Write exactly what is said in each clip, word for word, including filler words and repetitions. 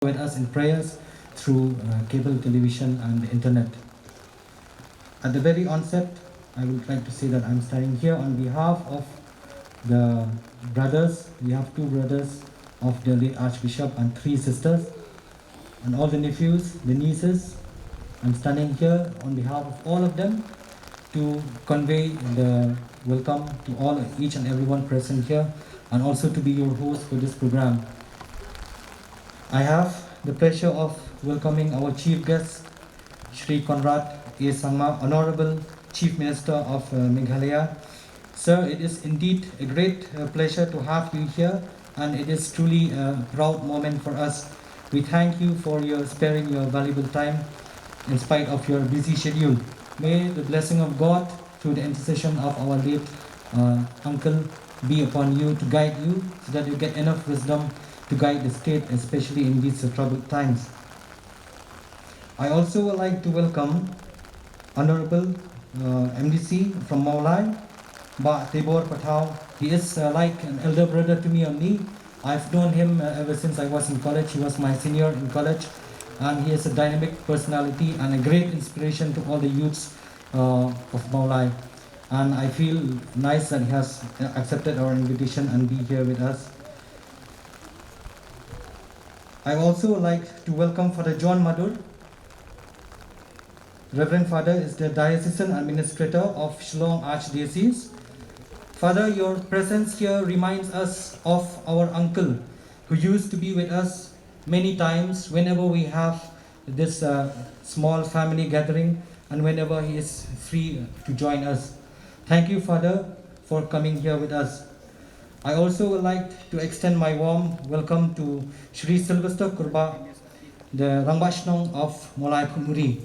with us in prayers through uh, cable television and the internet. At the very onset, I would like to say that I'm standing here on behalf of the brothers. We have two brothers of the late Archbishop and three sisters, and all the nephews, the nieces. I'm standing here on behalf of all of them to convey the welcome to all, each and everyone present here, and also to be your host for this program. I have the pleasure of welcoming our chief guest, Shri Conrad A Sangma, Honorable Chief Minister of uh, Meghalaya. Sir, it is indeed a great uh, pleasure to have you here, and it is truly a proud moment for us. We thank you for your sparing your valuable time in spite of your busy schedule. May the blessing of God through the intercession of our late uh, uncle be upon you to guide you so that you get enough wisdom to guide the state, especially in these uh, troubled times. I also would like to welcome Honorable uh, M D C from Mawlai, Bah Tibor Pathau. He is uh, like an elder brother to me only. I've known him uh, ever since I was in college. He was my senior in college, and he is a dynamic personality and a great inspiration to all the youths uh, of Mawlai. And I feel nice that he has uh, accepted our invitation and be here with us. I also like to welcome Father John Madur. Reverend Father is the diocesan administrator of Shillong Archdiocese. Father, your presence here reminds us of our uncle who used to be with us many times whenever we have this uh, small family gathering and whenever he is free to join us. Thank you, Father, for coming here with us. I also would like to extend my warm welcome to Shri Sylvester Kurba, the Rangbah Shnong of Mawlai Phunmuri.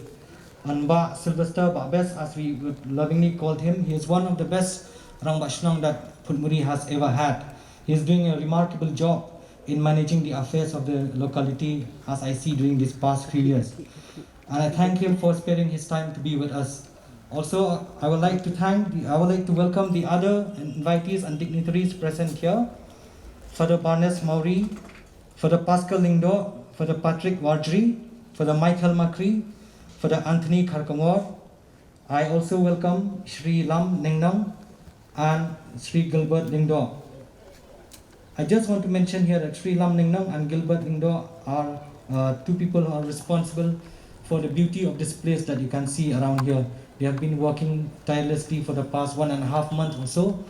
And Bah Sylvester, Bah Best, as we lovingly called him, he is one of the best Rangbah Shnong that Phunmuri has ever had. He is doing a remarkable job in managing the affairs of the locality, as I see during these past few years. And I thank him for sparing his time to be with us. Also, I would like to thank, the, I would like to welcome the other invitees and dignitaries present here. Father Barnes Mawrie, Father Pascal Lyngdoh, Father Patrick Warjri, Father Michael Makri, Father Anthony Kharkongor. I also welcome Shri Lam Ningnong and Shri Gilbert Lyngdoh. I just want to mention here that Shri Lam Ningnong and Gilbert Lyngdoh are uh, two people who are responsible for the beauty of this place that you can see around here. They have been working tirelessly for the past one and a half months or so.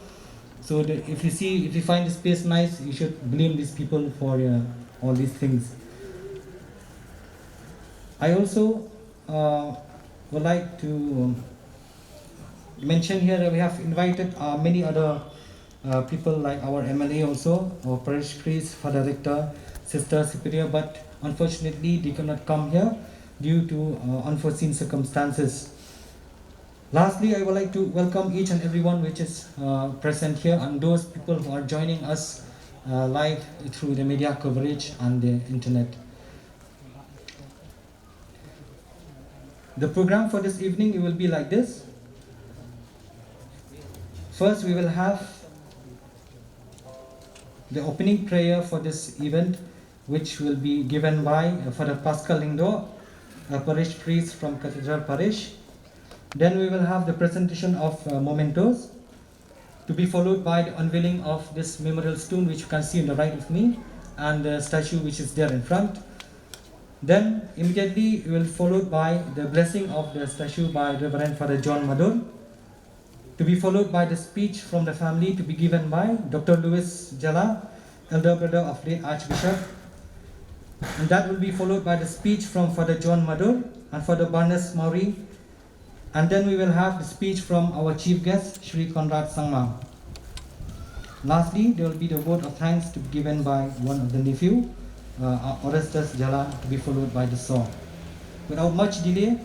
So the, if you see, if you find this place nice, you should blame these people for uh, all these things. I also uh, would like to um, mention here that we have invited uh, many other uh, people like our M L A also, our parish priest, Father Rector, Sister Superior, but unfortunately they could not come here due to uh, unforeseen circumstances. Lastly, I would like to welcome each and everyone which is uh, present here and those people who are joining us uh, live through the media coverage and the internet. The program for this evening, it will be like this. First, we will have the opening prayer for this event, which will be given by uh, Father Pascal Lyngdoh, a parish priest from Cathedral Parish. Then we will have the presentation of uh, mementos, to be followed by the unveiling of this memorial stone, which you can see on the right of me, and the statue which is there in front. Then immediately we will followed by the blessing of the statue by Reverend Father John Madur, to be followed by the speech from the family to be given by Doctor Louis Jala, elder brother of late Archbishop. And that will be followed by the speech from Father John Madur and Father Barnes Mawrie, and then we will have the speech from our chief guest, Shri Conrad Sangma. Lastly, there will be the vote of thanks to be given by one of the nephew, uh, Orestes Jala, to be followed by the song. Without much delay,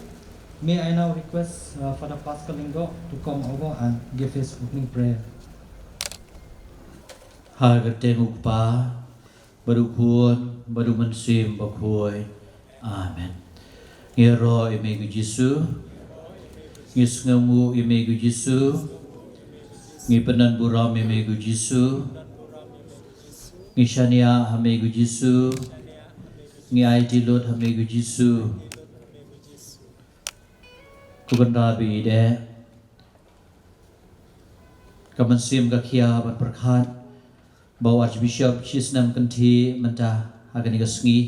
may I now request uh, Father Pascal Lyngdoh to come over and give his opening prayer. Ha ka kyrteng U Kpa, bad U Khun, bad U Mynsiem Bakhuid. Amen. Ngi ïaroh ïa me ko Jisu. Ngi sngewnguh ïa me ko Jisu. Ngi pyndonburom ïa me ko Jisu. Ngi shaniah ha me ko Jisu. Ngi aiti lut ha me ko Jisu. Ko Kynrad ba ïeit. Ka mynsiem ka khia ban pyrkhat ba u Archbishop shisnem kynthih mynta ha kane ka sngi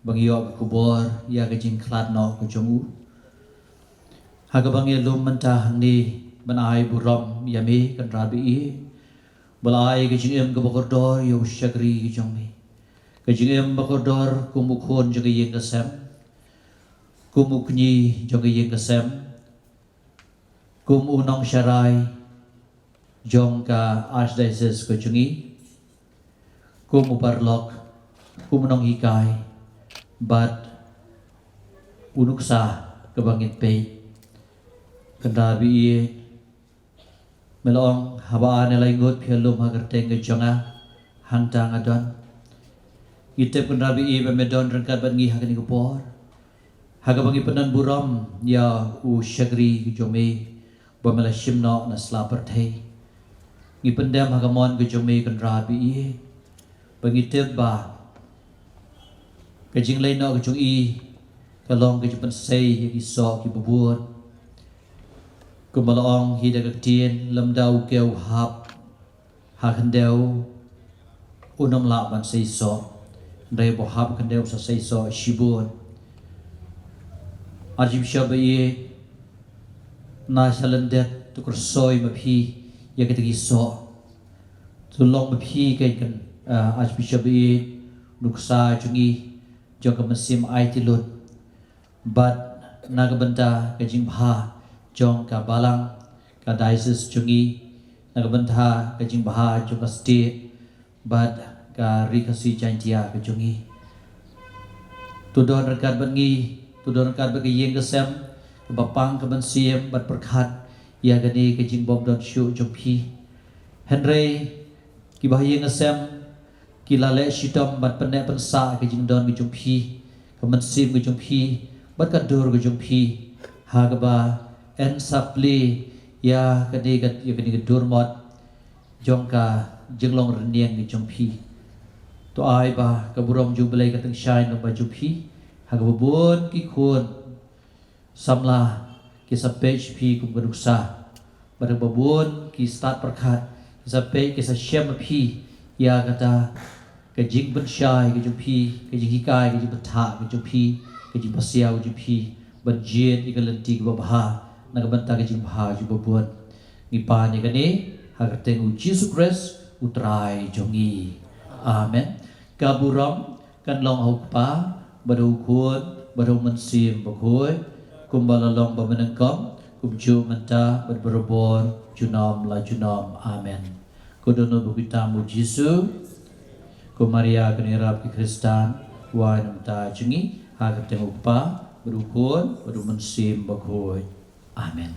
ba ngi ïoh ka khubor ïa ka jingkhlad noh ka jong u. Ha kaba ngi lum mynta hangne ban ai burom ïa me Kynrad ba ïeit, ba la ai ka jingim kaba kordor ïa u shakri ka jong me. Ka jingim ba kordor kum u khun jong ka ïing ka sem, kum u kñi jong ka ïing ka sem, kum u nongsharai jong ka Archdiocese ka jong ngi, kum u paralok, kum u nonghikai, bad u nuksa kaba ngin peit. Kynrad ba ïeit, me la ong haba ar ne lai ngut phi ïalum ha kyrteng ka jong nga, hangta nga don. Ngi tip Kynrad ba ïeit ba me don ryngkat bad ngi ha kane ka por, ha kaba ngi pyndon burom ïa u shakri ka jong me ba me la shim noh na sla pyrthei. Ngi pyndem ha ka mon ka jong me Kynrad ba ïeit, ba ngi tip ba ka jingleit noh ka jong i ka long ka jingpynsei ïa ki soh kiba bun. Kumba la ong hi da ka ktien, lymda u kew u hap ha khyndew, un ym lah ban sei soh, hynrei ba u hap ha khyndew u sa sei soh shibun. Archbishop ba ïeit, na sha lyndet to kyrsoi ma phi ïa kita ki soh. To long ma phi ka kan, ah, Archbishop ba ïeit, nuksa jong ngi, jong ka mynsiem aiti lut. Bad na ka bynta ka jingbha jong ka balang, ka diocese jong ngi, na ka bynta ka jingbha jong ka state, bad ka Ri Khasi Jaiñtia ka jong ngi. To don ryngkat bad ngi, to don ryngkat bad ka ïing ka sem, kaba pang ka mynsiem bad pyrkhat ïa kane ka jingbymdon shuh jong phi. Hynrei kiba ha ïing ha sem ki la leh shitom ban pynneh pynsah ka jingdon ka jong phi, ka mynsiem ka jong phi, bad ka dur ka jong phi, ha kaba yn sa plie ïa kane ka, ïa kane ka dur mot jong ka jinglong rynïeng ka jong phi. To ai ba ka burom jong U Blei kan tyngshaiñ lyngba jong phi, ha kaba bun ki khun samla ki sa peit sha phi kum ka nuksa. Bad ha kaba bun ki stad pyrkhat, ki sa peit, ki sa shem ma phi ïa kata ka jingpynshai ka jong phi, ka jinghikai, ka jingbatai ka jong phi, ka jingpasiaw ka jong phi ban jied ïa ka lynti kaba bha na ka bynta ka jingbha jong ba bun. Ngi pan ïa kane ha ka kyrteng U Jisu Khrist U Trai jong ngi. Amen. Ka burom kan long ha U Kpa, bad ha U Khun, bad ha U Mynsiem Bakhuid, kumba la long ba mynnyngkong, kumjuh mynta, bad barabor junom la junom. Amen. Ko dohnud ba khuid tam U Jisu, ko Maria kane ka ïarap ki Khristan, wai na ka bynta jong ngi, ha ka kyrteng U Kpa, bad U Khun, bad U Mynsiem Bakhuid. Amen.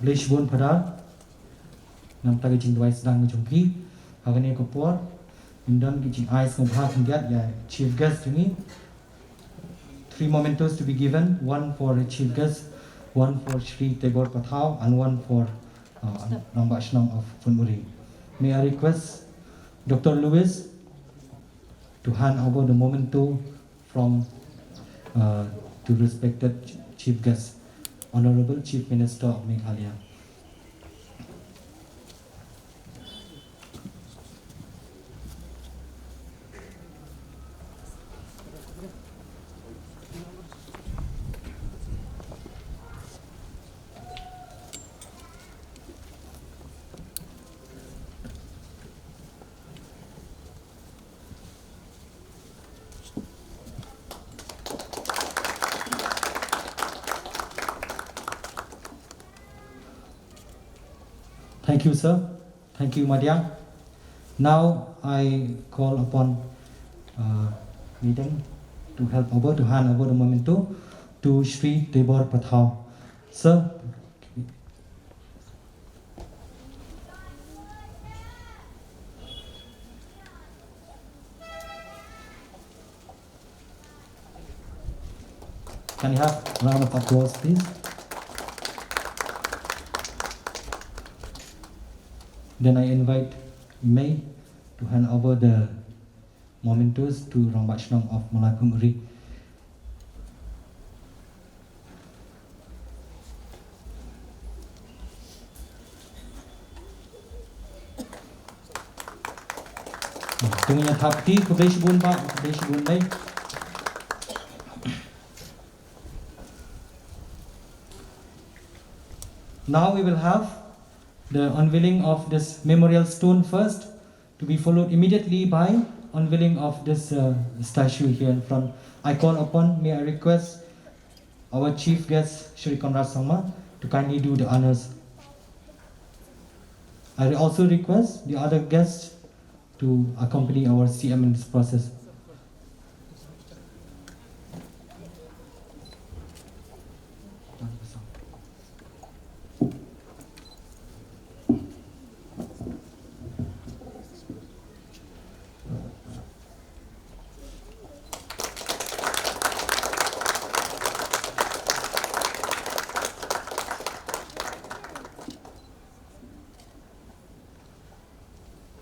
Khublei shibun Phadar, namar ka jingduwai sdang jong phi. Ha kane ka por ngin don ka jingai sngewbha khyndiat ïa Chief Guest jong ngi. Three mementos to be given, one for the Chief Guest, one for Shri Teibor Pathaw, and one for, uh, Rangbah Shnong of Phunmuri. May I request Doctor Lewis to hand over the memento from, uh, to respected Ch-, Chief Guest, Honorable Chief Minister of Meghalaya. Thank you, sir. Thank you, Madiang. Now I call upon, uh, Mideng to help over, to hand over the memento to Shri Teibor Pathaw. Sir, can you have a round of applause, please? Then I invite Mei to hand over the mementos to Rangbah Shnong of Mawlai Pumuri. Tang ïa thap kti, khublei shibun bah, khublei shibun Mei. Now we will have the unveiling of this memorial stone first, to be followed immediately by unveiling of this uh, statue here in front. I call upon, may I request our chief guest, Shri Conrad Sangma, to kindly do the honors. I also request the other guests to accompany our C M in this process.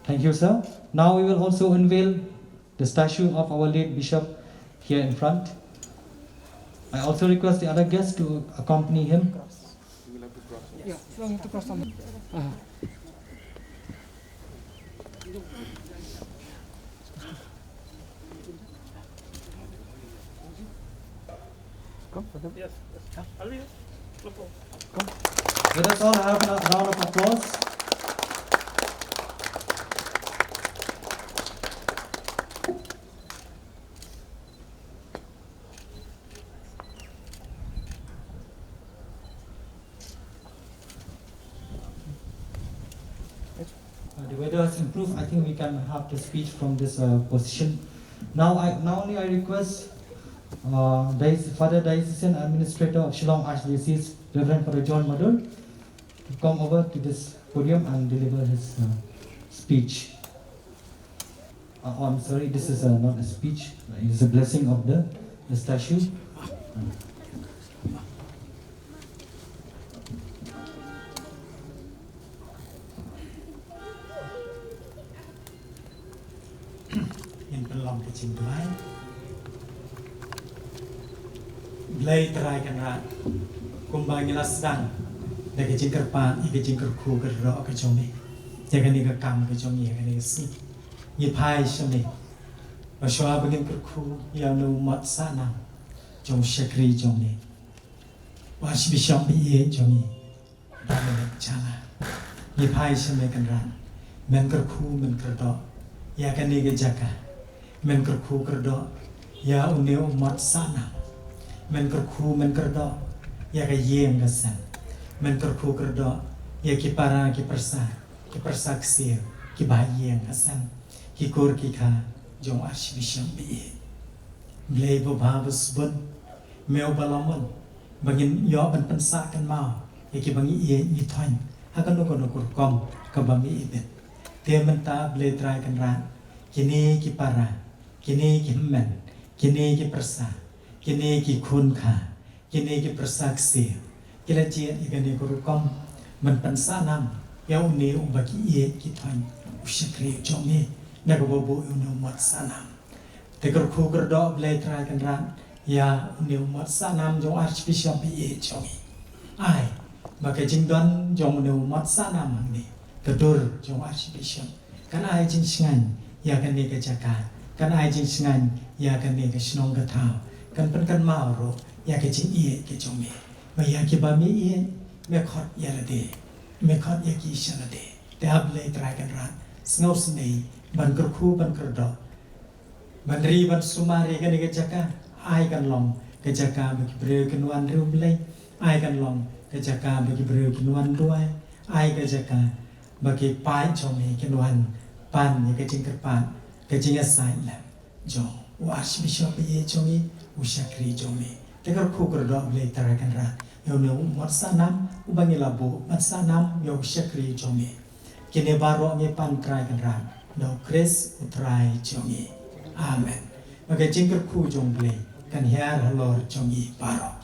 Thank you, sir. Now we will also unveil the statue of our late bishop here in front. I also request the other guests to accompany him. Yeah, you have to cross on. Uh-huh. Come, brother. Yes, yes. Come. Let us all have a round of applause. Uh, the weather has improved. I think we can have the speech from this uh, position. Now, I now only I request uh, Diocese, Father Diocesan Administrator of Shillong Archdiocese, Reverend Father John Madur, to come over to this podium and deliver his uh, speech. Uh, oh, I'm sorry, this is uh, not a speech. It's a blessing of the, the statue. Ngin pynlong ka jingduwai. Blei Trai Kynrad, kumba ngi la sdang da ka jingkyrpad ïa ka jingkyrkhu kyrdoh ka jong me ïa kane ka kam ka jong ngi ha kane ka sngi, ngi phai sha me ba shwa ba ngin kyrkhu ïa une u mot sahnam jong u shakri jong me, u Archbishop ba ïeit jong ngi, Dominic Jala. Ngi phai sha me Kynrad, men kyrkhu men kyrdoh ïa kane ka jaka. Men kyrkhu kyrdoh ïa une u mot sahnam. Men kyrkhu men kyrdoh ïa ka ïing ka sem. Men kyrkhu kyrdoh ïa ki para ki pyrsa, ki pyrsa ksiew, ki bahaïing hasem, ki kur ki kha jong u Archbishop ba ïeit. Blei ba bha ba sbun, me uba la mon ba ngin ïoh ban pynsah kynmaw ïa kiba ngi ïeit ngi thoiñ ha kano kano ka rukom kaba me ibit. Te mynta Blei Trai Kynrad, kine ki para, kine ki hynmen, kine ki pyrsa, kine ki khun kha, kine ki pyrsa ksiew ki la jied ïa kane ka rukom ban pynsahnam ïa une uba ki ïeit ki thoiñ, u shakri jong me, na kaba buh ïa une u mot sahnam. Te kyrkhu kyrdoh Blei Trai Kynrad ïa une u mot sahnam jong u Archbishop ba ïeit jong ngi. Ai ba ka jingdon jong une u mot sahnam hangne ka dur jong u Archbishop kan ai jingshngaiñ ïa kane ka jaka, kan ai jingshngaiñ ïa kane ka shnong ka thaw, kan pynkynmaw ruh ïa ka jingïeit ka jong me. Ba ïa kiba me ïeit me khot ïa lade, me khot ïa ki sha lade. Te A Blei Trai Kynrad, sngewsynei ban kyrkhu ban kyrdoh, ban ri ban sumar ïa kane ka jaka. Ai kan long ka jaka ba ki briew kin wan riewblei. Ai kan long ka jaka ba ki briew kin wan duwai. Ai ka jaka ba ki paid jong me kin wan pan ïa ka jingkyrpad, ka jingïasaid lem jong u Archbishop ba ïeit jong ngi, u shakri jong me. Te kyrkhu kyrdoh Blei Trai Kynrad ïa une u mot sahnam uba ngi la buh ban sahnam ïa u shakri jong me. Kine baroh ngi pan Trai Kynrad da u Khrist u Trai jong ngi. Amen. Ba ka jingkyrkhu jong Blei kan hiar halor jong ngi baroh.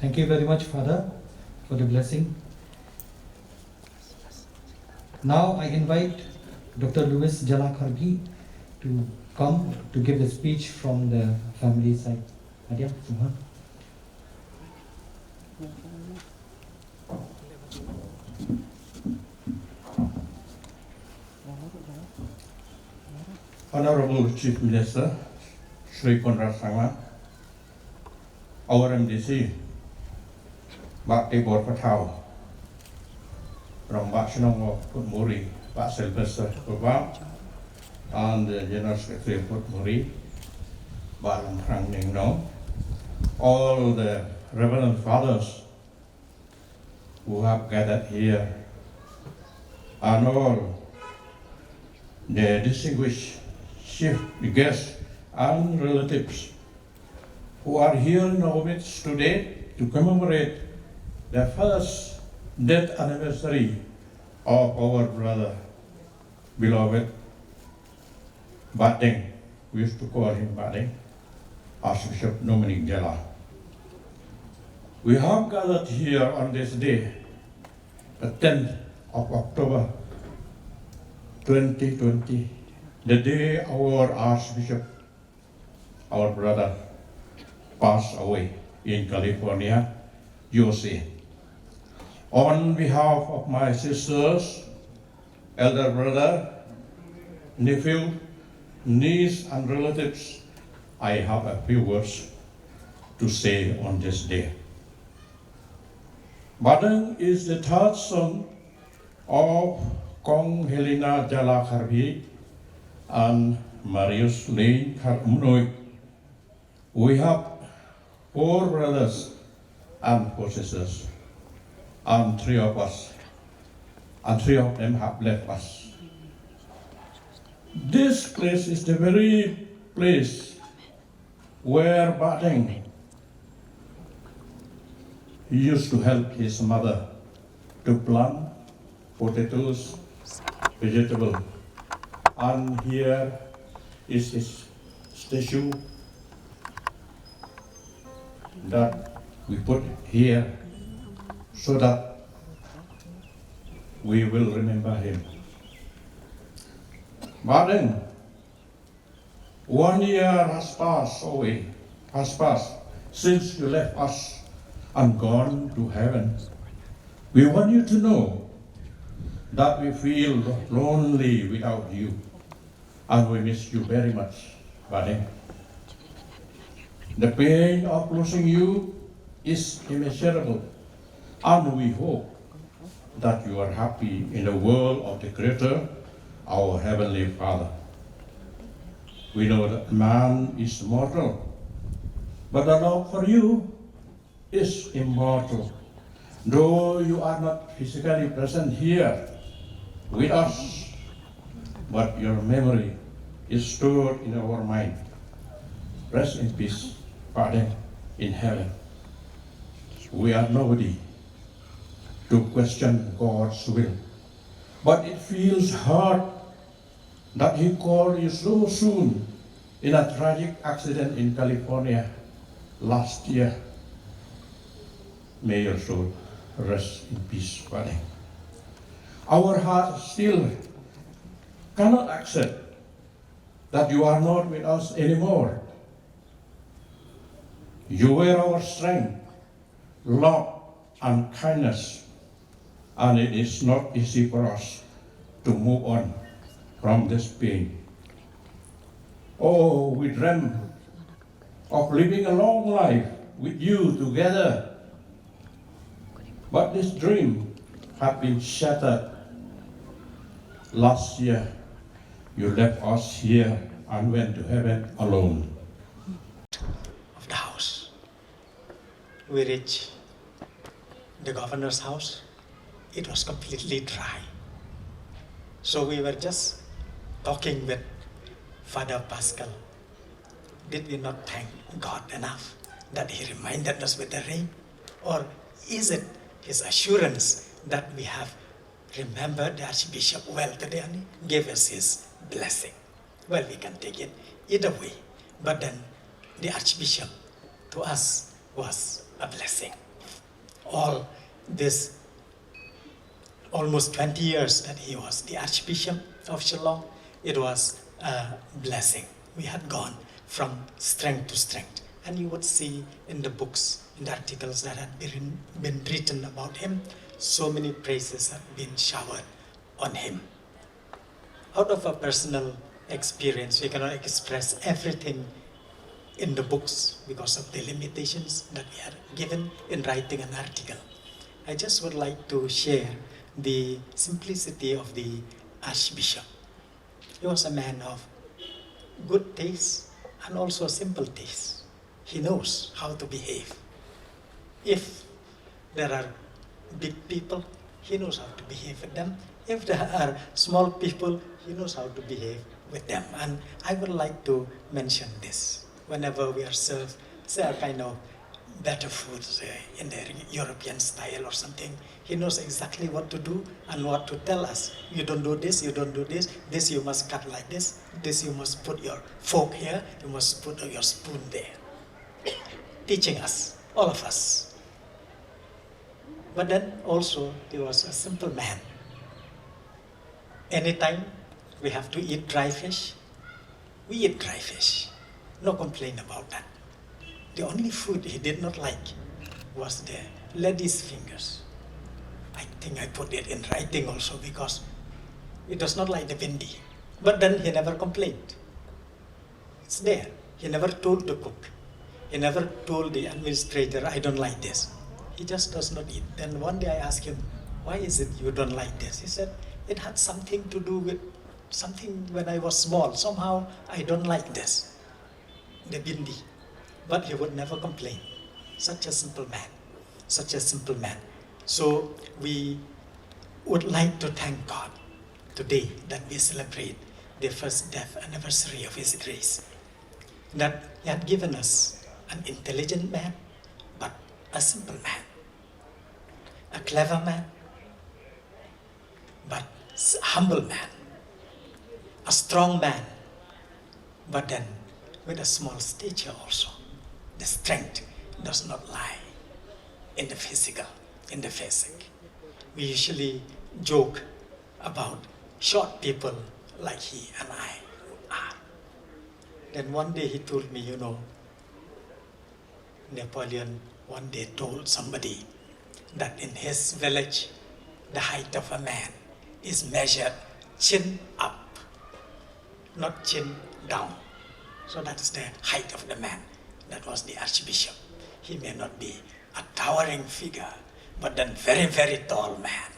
Thank you very much, Father, for the blessing. Now I invite Doctor Louis Jala Kharbi to come to give the speech from the family side. Adia, sungha. Honorable Chief Minister, Shri Conrad Sangma, our M D C, Bah Tibor Pathaw, Rangbah Shnong of Putmuri, Bah Sylvester Kubang, and the General Secretary of Putmuri, Bah Lamthrang Ningno, all the Reverend Fathers who have gathered here, and all the distinguished chief guests and relatives who are here in our midst today to commemorate the first death anniversary of our brother, beloved Bah Deng. We used to call him Bah Deng, Archbishop Dominic Jala. We have gathered here on this day, the tenth of October twenty twenty, the day our Archbishop, our brother, passed away in California, U S A. On behalf of my sisters, elder brother, nephew, niece, and relatives, I have a few words to say on this day. Bah Deng is the third son of Kong Helena Jala Kharbi and Marius Lane Kharmnoi. We have four brothers and four sisters, and three of us, and three of them have left us. This place is the very place where Bah Deng used to help his mother to plant potatoes, vegetable. And here is his statue that we put here so that we will remember him. Bah Deng, one year has passed away, has passed since you left us and gone to heaven. We want you to know that we feel lonely without you, and we miss you very much, Bah Deng. The pain of losing you is immeasurable, and we hope that you are happy in the world of the Creator, our Heavenly Father. We know that man is mortal, but the love for you is immortal. Though you are not physically present here with us, but your memory is stored in our mind. Rest in peace, Father in heaven. We are nobody to question God's will, but it feels hard that He called you so soon in a tragic accident in California last year. May your soul rest in peace, Father. Our hearts still cannot accept that you are not with us anymore. You were our strength, love, and kindness, and it is not easy for us to move on from this pain. Oh, we dream of living a long life with you together, but this dream had been shattered. Last year, you left us here and went to heaven alone. Of the house. We reached the governor's house. It was completely dry. So we were just talking with Father Pascal. Did we not thank God enough that He reminded us with the rain? Or is it His assurance that we have remembered the Archbishop well today and He gave us His blessing? Well, we can take it either way. But then the Archbishop to us was a blessing. all this almost twenty years that he was the Archbishop of Shillong, it was a blessing. We had gone from strength to strength. And you would see in the books, in the articles that had been, been written about him, so many praises had been showered on him. Out of a personal experience, we cannot express everything in the books because of the limitations that we are given in writing an article. I just would like to share the simplicity of the Archbishop. He was a man of good taste and also simple taste. He knows how to behave. If there are big people, he knows how to behave with them. If there are small people, he knows how to behave with them. And I would like to mention this. Whenever we are served, say, a kind of better food, say, in the European style or something, he knows exactly what to do and what to tell us. You don't do this, you don't do this, this you must cut like this, this you must put your fork here, you must put your spoon there. Teaching us, all of us. But then also, he was a simple man. Anytime we have to eat dry fish, we eat dry fish. No complaint about that. The only food he did not like was the lady's fingers. I think I put it in writing also because he does not like the bhindi. But then he never complained. It's there. He never told the cook. He never told the administrator, "I don't like this." He just does not eat. Then one day I asked him, "Why is it you don't like this?" He said, "It had something to do with something when I was small. Somehow I don't like this, the bhindi." But he would never complain. Such a simple man. Such a simple man. So we would like to thank God today that we celebrate the first death anniversary of His grace, that He had given us an intelligent man, but a simple man, a clever man, but s- humble man, a strong man, but then with a small stature also. The strength does not lie in the physical, in the physique. We usually joke about short people like he and I are. Then one day he told me, you know, Napoleon one day told somebody that in his village, the height of a man is measured chin up, not chin down. So that's the height of the man. That was the archbishop. He may not be a towering figure, but then very, very tall man,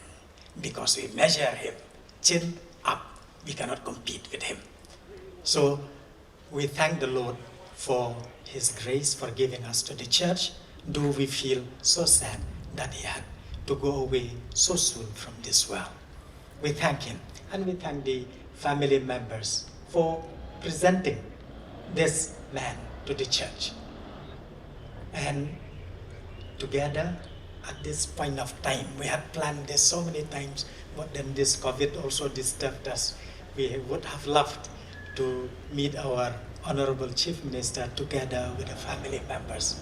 because we measure him chin up. We cannot compete with him. So we thank the Lord for His grace, for giving us to the church. Do we feel so sad that he had to go away so soon from this world? We thank him, and we thank the family members for presenting this man to the church. And together at this point of time, we had planned this so many times, but then this COVID also disturbed us. We would have loved to meet our Honorable Chief Minister together with the family members.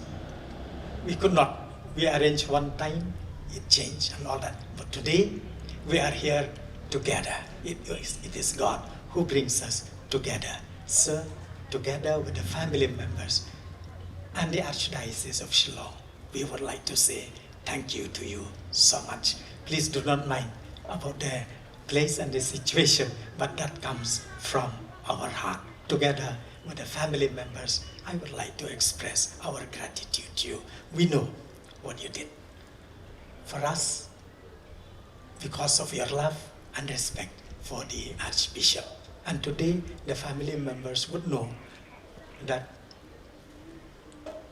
We could not. We arranged one time, it changed and all that. But today, we are here together. It is, it is God who brings us together. So, together with the family members and the Archdiocese of Shillong, we would like to say thank you to you so much. Please do not mind about the place and the situation, but that comes from our heart. Together with the family members, I would like to express our gratitude to you. We know what you did for us because of your love and respect for the Archbishop. And today, the family members would know that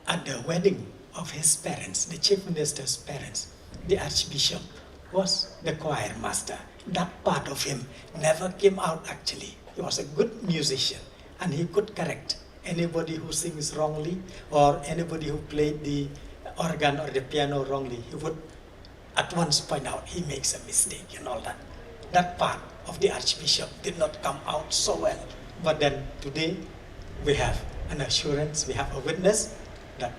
at the wedding of his parents, the Chief Minister's parents, the Archbishop was the choir master. That part of him never came out actually. He was a good musician and he could correct anybody who sings wrongly or anybody who played the organ or the piano wrongly. He would at once point out he makes a mistake and all that. That part of the Archbishop did not come out so well. But then today we have an assurance, we have a witness that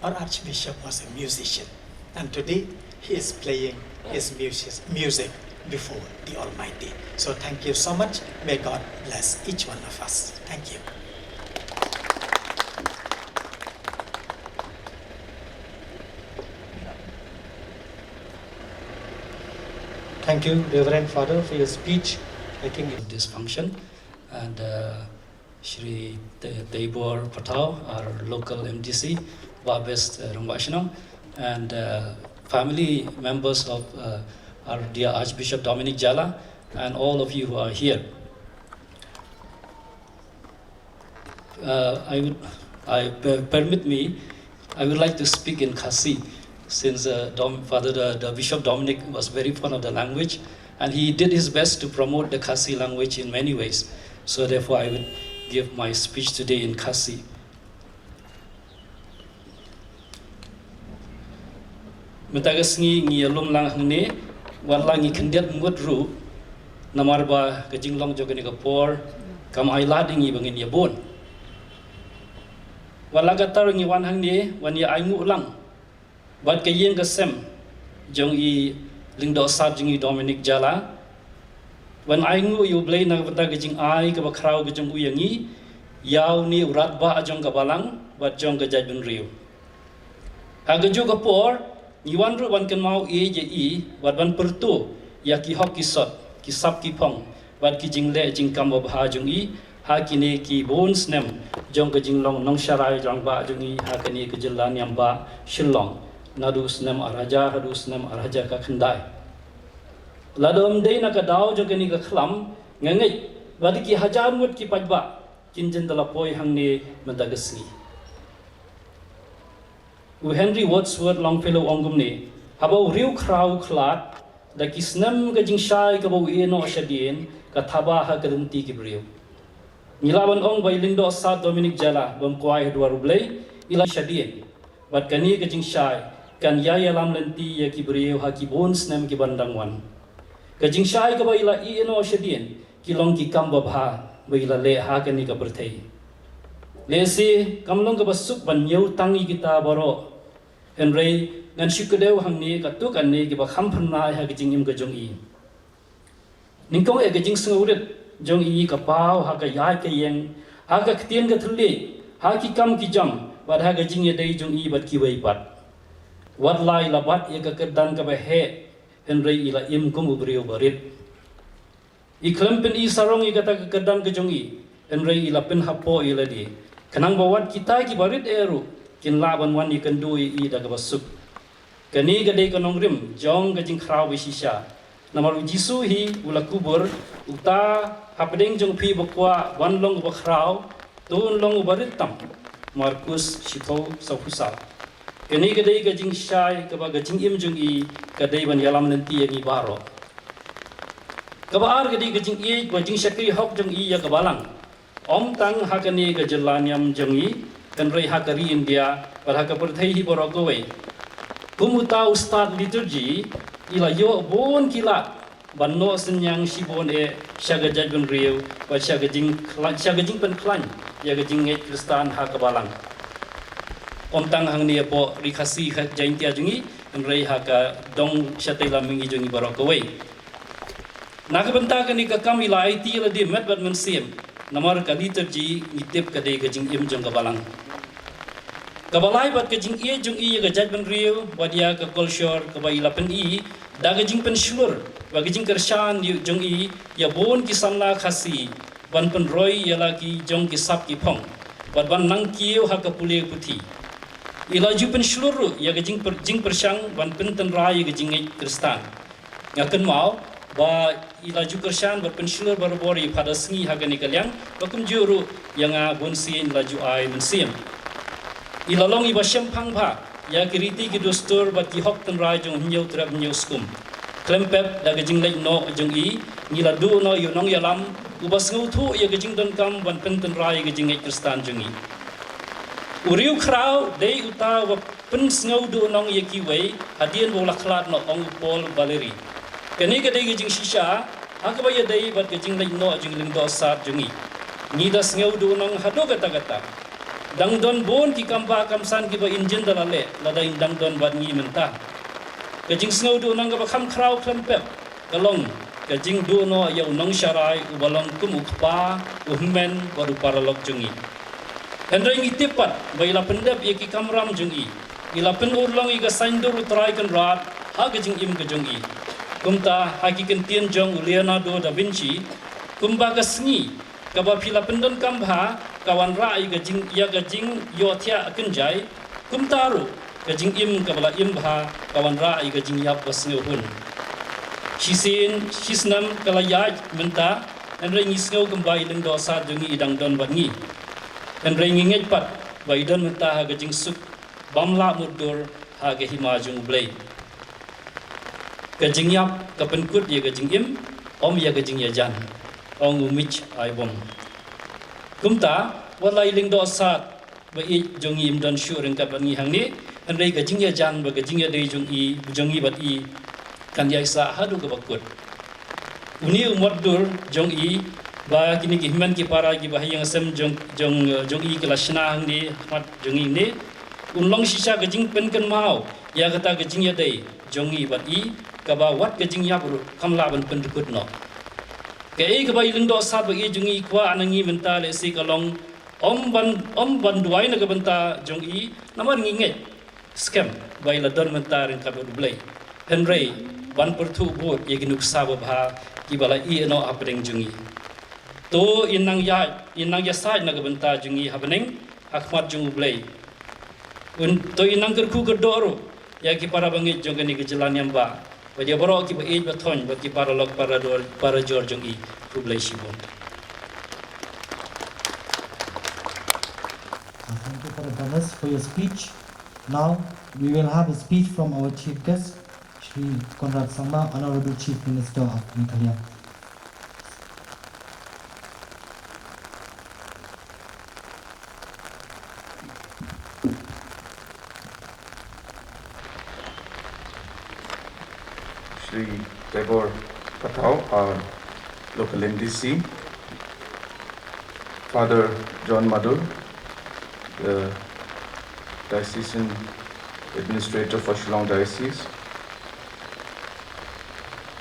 our Archbishop was a musician. And today He is playing his music, music before the Almighty. So thank you so much. May God bless each one of us. Thank you. Thank you, Reverend Father, for your speech. I think of this function, and uh, Shri Te- Teibor Patau, our local M D C, Bah Best uh, Rangbah Shnong, and uh, family members of uh, our dear Archbishop Dominic Jala, and all of you who are here. Uh, I would, I per- permit me, I would like to speak in Khasi, since uh, Dom, Father the, the Bishop Dominic was very fond of the language, and he did his best to promote the Khasi language in many ways. So therefore, I would give my speech today in Khasi. Mynta ka sngi ngi ïalum lang hangne, wat la ngi khyndiat ngut ruh, namar ba ka jinglong jong kane ka por kam ai lad ïa ngi ba ngin ïabun. Wat la katta ruh ngi wan hangne, wan ïa ainguh lang bad ka ïing ka sem jong i Lyngdoh Sad jong i Dominic Jala, wan ainguh ïa U Blei na ka bynta ka jingai kaba khraw ka jong u ïa ngi, ïa une u radbah jong ka balang bad jong ka jaitbynriew. Ha kajuh ka por ngi wan ruh ban kynmaw ïeit ïa i bad ban pyrto ïa ki hok ki sot, ki sap ki phong bad ki jingleh jingkam babha jong i ha kine ki bun snem jong ka jinglong nongsharai rangbah jong i ha kane ka jylla niam bah Shillong, naduh snem ar hajar haduh snem ar hajar khyndai. Lada ym dei na ka daw jong kane ka khlam, nga ngeit ba da ki hajar ngut ki paidbah kin jin da la poi hangne mynta ka sngi. U Henry Wadsworth Longfellow u ong kumne, haba u riew khraw u khlad, da ki snem ka jingshai kaba u ïeh noh shadien ka thaba ha ka lynti ki briew. Ngi lah ban ong ba i Lyngdoh Sad Dominic Jala bym kwai ha duwar U Blei, i la shadien. Bad kane ka jingshai kan ïai ïalam lynti ïa ki briew ha ki bun snem ki ban dang wan. Ka jingshai kaba i la ïeh noh shadien ki long ki kam babha ba i la leh ha kane ka pyrthei. Lehse kam long kaba suk ban ñiew tang ïa kita baroh. Hynrei ngan shu kdew hangne katto katne kiba kham phyrnai ha ka jingim ka jong i. Nyngkong eh ka jingsngewrit jong i ka paw ha ka ïaid ka ïeng, ha ka ktien ka thylliej, ha ki kam ki jam bad ha ka jingïadei jong i bad kiwei pat. Wat la i la bat ïa ka kyrdan kaba heh, hynrei i la im kum u briew barit. I khlem pyn-i sarong ïa kata ka kyrdan ka jong i, hynrei i la pynhapoh ïa lade, khnang ba wat kita kiba rit eh ruh kin lah ban wan ïakynduh ïa i da kaba suk. Kane ka dei ka nongrim jong ka jingkhraw ba shisha. Namar u Jisu hi u la kubur, uta hapdeng jong phi ba kwah ban long uba khraw, to un long uba rit tam. Markus shiphew sawphew saw. Kane ka dei ka jingshai kaba ka jingim jong i ka dei ban ïalam lynti ïa ngi baroh. Kaba ar ka dei ka jingïeit ba jingshakri hok jong i ïa ka balang. Ym tang ha kane ka jylla niam jong i, hynrei ha ka ri India bad ha ka pyrthei hi baroh kawei. Kum uta u stad liturgy, i la ïoh bun ki lad ban noh synñiang shibun eh sha ka jaitbynriew bad sha ka jingkhlaiñ, sha ka jingpynkhlaiñ ïa ka jingngeit Khristan ha ka balang. Ym tang hangne hapoh ri Khasi Jaiñtia jong i, hynrei ha ka dong shatei lam mihngi jong i baroh kawei. Na ka bynta kane ka kam i la aiti ïa lade met bad mynsiem, namar ka liturgy ngi tip ka dei ka jingim jong ka balang. Kaba lai bad ka jingïeit jong i ïa ka jaitbynriew bad ïa ka culture kaba i la pyn-i da ka jingpynshlur bad ka jingkyrshan jong i ïa bun ki samla Khasi ban pynroi ïa la ki jong ki sap ki phong bad ban nang kiew ha ka pule puthi. I la ju pynshlur ruh ïa ka jingpyr-, jingpyrshang ban pyntynrai ïa ka jingngeit Khristan. Nga kynmaw ba i la ju kyrshan bad pynshlur barabor ïa i Phadar Sngi ha kane ka liang, ba kumjuh ruh ïa nga bun sien i la ju ai mynsiem. I la long iba shemphang bha ïa ki riti ki dustur bad ki hok tynrai jong u Hynñiewtrep Hynñiewskum. Khlem pep da ka jingleit noh jong i, ngi la duh noh ïa u nongïalam uba sngewthuh ïa ka jingdonkam ban pyntynrai ïa ka jingngeit Khristan jong i. U riew khraw dei uta uba pynsngewduhnong ïa kiwei, hadien ba u la khlad noh, ong u Paul Valéry. Kane ka dei ka jingshisha ha kaba ïadei bad ka jingleit noh jong i Lyngdoh Sad jong i. Ngi da sngewduhnong haduh katta katta. Dang don bun ki kam ba kam san kiba in jin da la leh lada in dang don bad ngi mynta. Ka jingsngewduh nong kaba kham khraw khlem pep ka long ka jingduh noh ïa u nongsharai uba long kum u kpa, u hynmen bad u paralok jong ngi. Hynrei ngi tip pat ba i la pyndep ïa ki kamram jong i, i la pynurlong ïa ka saiñdur u Trai Kynrad ha ka jingim ka jong i. Kumta ha ki kyntien jong u Leonardo da Vinci, kumba ka sngi kaba phi la pyndonkam bha ka wanrah ïa ka jing ïa ka jingïohthiah kynjai, kumta ruh ka jingim kaba la im bha ka wanrah ïa ka jingïap ba sngewhun. Shisien shisnem ka la ïaid mynta, hynrei ngi sngew kumba i Lyngdoh Sad jong ngi i dang don bad ngi. Hynrei ngi ngeit pat ba i don mynta ha ka jingsuk bym lah mutdur ha ka hima jong U Blei. Ka jingïap ka pynkut ïa ka jingim, ym ïa ka jingïajan, ong u Mitch Albom. Kumta wat la i Lyngdoh Sad ba ïeit jong ngi im don shuh ryngkat bad ngi hangne, hynrei ka jingïajan bad ka jingïadei jong i, jong ngi bad i kan ïaisah haduh kaba kut. Une u mutdur jong i, ba kine ki hynmen ki para kiba ha ïing ha sem jong jong jong i ki la shna hangne ha khmat jong ngi hangne, un long shisha ka jingpynkynmaw ïa kata ka jingïadei jong ngi bad i, kaba wat ka jingïap ruh kam lah ban pyndkut noh. Kaei kaba i Lyngdoh Sad ba ïeit jong ngi i kwah na ngi mynta lehse ka long, ym ban ym ban duwai na ka bynta jong i, namar ngi ngeit skhem ba i la don mynta ryngkat bad U Blei, hynrei ban pyrthuh bud ïa ki nuksa babha kiba la ïehnoh hapdeng jong ngi. To in nang ïa in nang ïasaid na ka bynta jong ngi ha bneng ha khmat jong U Blei. Un to in nang kyrkhu kyrdoh ruh ïa ki para bangeit jong kane ka jylla niam ba, bad ïa baroh kiba ïeit ba thoiñ bad ki paralok parador parajor jong i. Khublei shibun. Uh, Thank you, Father Thomas, for your speech. Now, we will have a speech from our Chief Guest, Shri Conrad Sangma, Honorable Chief Minister of Meghalaya. Shri Tebor Pathao, our local M D C, Father John Madul, the Diocesan Administrator for Shillong Diocese,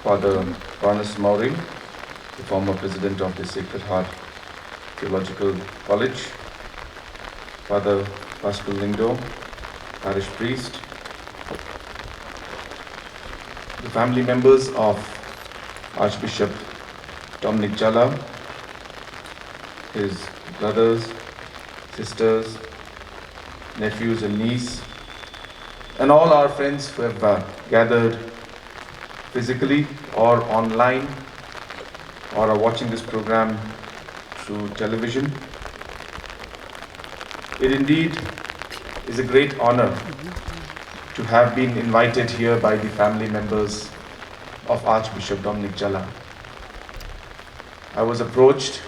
Father Barnes Mauring, the former President of the Sacred Heart Theological College, Father Pascal Lyngdoh, Parish Priest, the family members of Archbishop Dominic Jala, his brothers, sisters, nephews and niece, and all our friends who have uh, gathered physically or online or are watching this program through television. It indeed is a great honor to have been invited here by the family members of Archbishop Dominic Jala. I was approached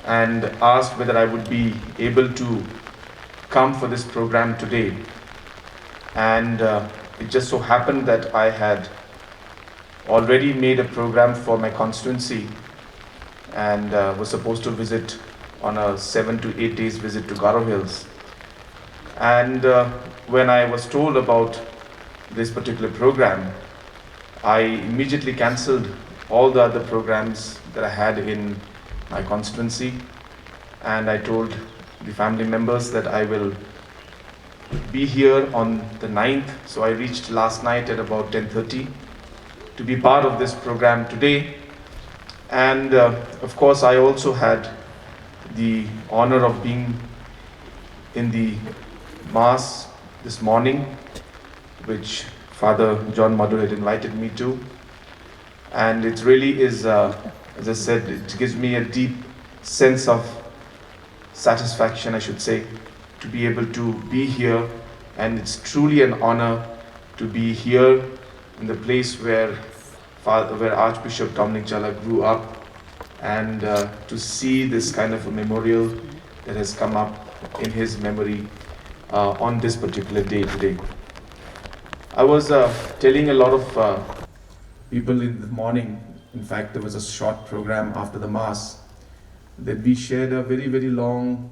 and asked whether I would be able to come for this program today. And uh, it just so happened that I had already made a program for my constituency and uh, was supposed to visit on a seven to eight days visit to Garo Hills. And uh, when I was told about this particular program, I immediately cancelled all the other programs that I had in my constituency, and I told the family members that I will be here on the ninth. So I reached last night at about ten thirty to be part of this program today. And uh, of course, I also had the honor of being in the Mass this morning, which Father John Madhu had invited me to. And it really is, uh, as I said, it gives me a deep sense of satisfaction, I should say, to be able to be here. And it's truly an honor to be here in the place where, Father, where Archbishop Dominic Jala grew up, and uh, to see this kind of a memorial that has come up in his memory uh, on this particular day today. I was uh, telling a lot of uh, people in the morning, in fact, there was a short program after the Mass, that we shared a very, very long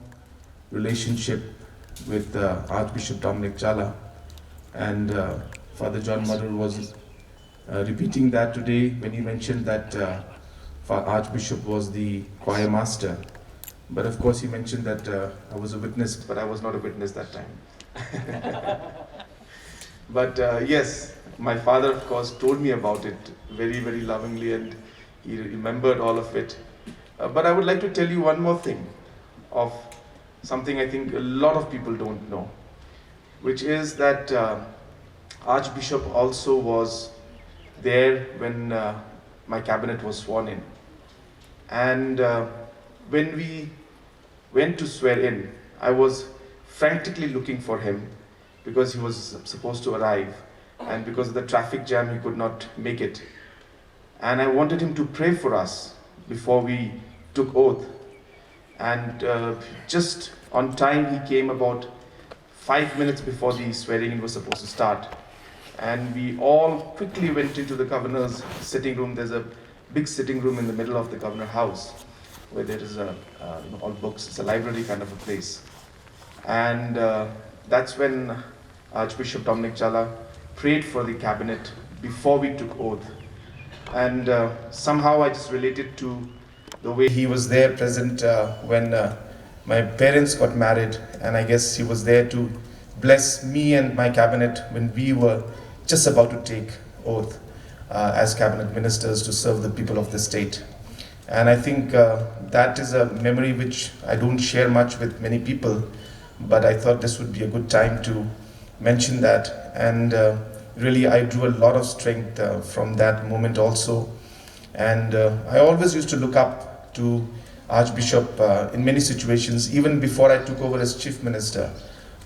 relationship with uh, Archbishop Dominic Jala. And uh, Father John Marur was uh, repeating that today when he mentioned that uh, Fa- Archbishop was the choir master. But of course, he mentioned that uh, I was a witness, but I was not a witness that time. But uh, yes, my father, of course, told me about it very, very lovingly, and he remembered all of it. Uh, but I would like to tell you one more thing of something I think a lot of people don't know, which is that uh, Archbishop also was there when uh, my cabinet was sworn in. And uh, when we went to swear in, I was frantically looking for him because he was supposed to arrive, and because of the traffic jam, he could not make it. And I wanted him to pray for us before we took oath. And uh, just on time, he came about five minutes before the swearing in was supposed to start. And we all quickly went into the governor's sitting room. There's a big sitting room in the middle of the governor house where there is a, uh, you know, all books. It's a library kind of a place. And uh, that's when Archbishop Dominic Jala prayed for the cabinet before we took oath. And uh, somehow I just related to the way he was there present uh, when uh, my parents got married, and I guess he was there to bless me and my cabinet when we were just about to take oath uh, as cabinet ministers to serve the people of the state. And I think uh, that is a memory which I don't share much with many people, but I thought this would be a good time to mention that. And uh, really, I drew a lot of strength uh, from that moment also. And uh, I always used to look up to Archbishop uh, in many situations, even before I took over as Chief Minister,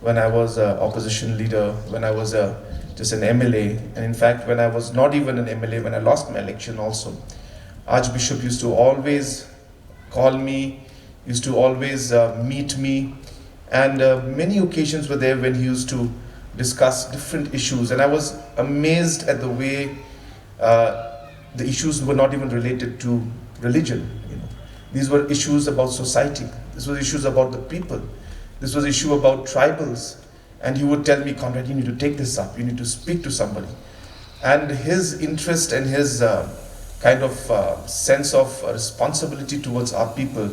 when I was an opposition leader, when I was a, just an M L A, and in fact, when I was not even an M L A, when I lost my election also, Archbishop used to always call me, used to always uh, meet me, and uh, many occasions were there when he used to discuss different issues. And I was amazed at the way uh, the issues were not even related to religion. You know, these were issues about society. This was issues about the people. This was issue about tribals. And he would tell me, "Conrad, you need to take this up. You need to speak to somebody." And his interest and his uh, kind of uh, sense of uh, responsibility towards our people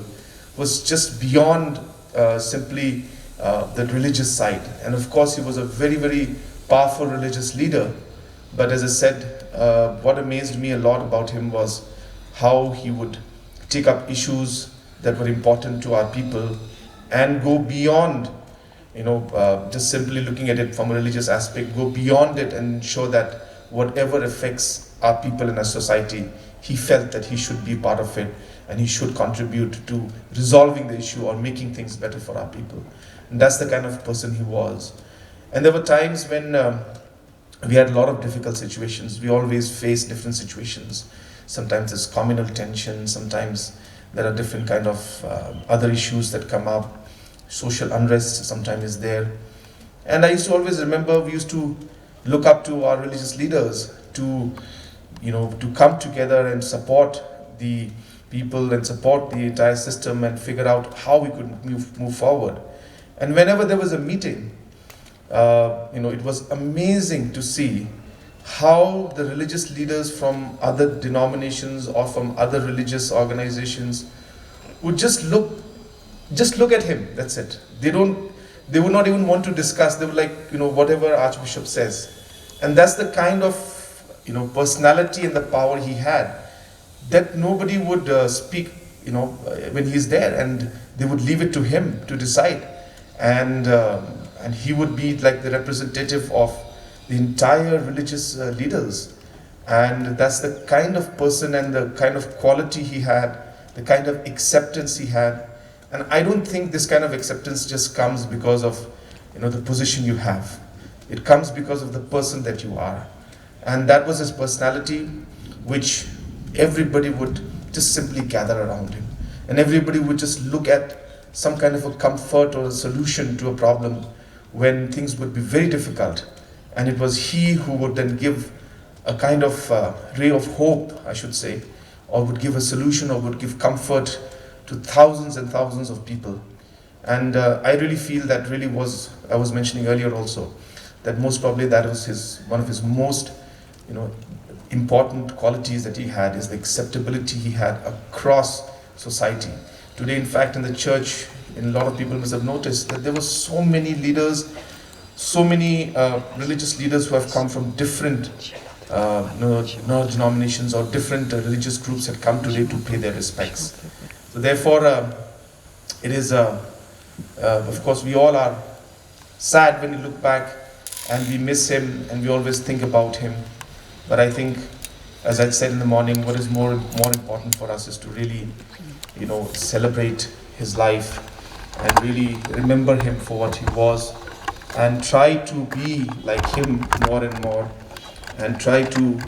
was just beyond uh, simply uh, the religious side. And of course, he was a very, very powerful religious leader. But as I said, uh, what amazed me a lot about him was how he would take up issues that were important to our people and go beyond, you know, uh, just simply looking at it from a religious aspect, go beyond it and ensure that whatever affects our people and our society, he felt that he should be part of it and he should contribute to resolving the issue or making things better for our people. And that's the kind of person he was. And there were times when um, we had a lot of difficult situations. We always face different situations. Sometimes there's communal tension, sometimes there are different kind of uh, other issues that come up. Social unrest sometimes is there. And I used to always remember we used to look up to our religious leaders to, you know, to come together and support the people and support the entire system and figure out how we could move, move forward. And whenever there was a meeting, uh, you know, it was amazing to see how the religious leaders from other denominations or from other religious organizations would just look, just look at him. That's it. They don't. They would not even want to discuss. They were like, you know, whatever Archbishop says, and that's the kind of, you know, personality and the power he had, that nobody would uh, speak, you know, uh, when he's there, and they would leave it to him to decide. And um, and he would be like the representative of the entire religious uh, leaders. And that's the kind of person and the kind of quality he had, the kind of acceptance he had. And I don't think this kind of acceptance just comes because of, you know, the position you have. It comes because of the person that you are. And that was his personality, which everybody would just simply gather around him. And everybody would just look at some kind of a comfort or a solution to a problem when things would be very difficult. And it was he who would then give a kind of uh, ray of hope, I should say, or would give a solution or would give comfort to thousands and thousands of people. And uh, I really feel that really was, I was mentioning earlier also, that most probably that was his, one of his most, you know, important qualities that he had, is the acceptability he had across society. Today, in fact, in the church, in a lot of people must have noticed that there were so many leaders, so many uh, religious leaders who have come from different uh, you know, you know, denominations or different uh, religious groups had come today to pay their respects. So therefore, uh, it is, uh, uh, of course, we all are sad when we look back and we miss him and we always think about him. But I think, as I said in the morning, what is more, more important for us is to really, you know, celebrate his life and really remember him for what he was and try to be like him more and more and try to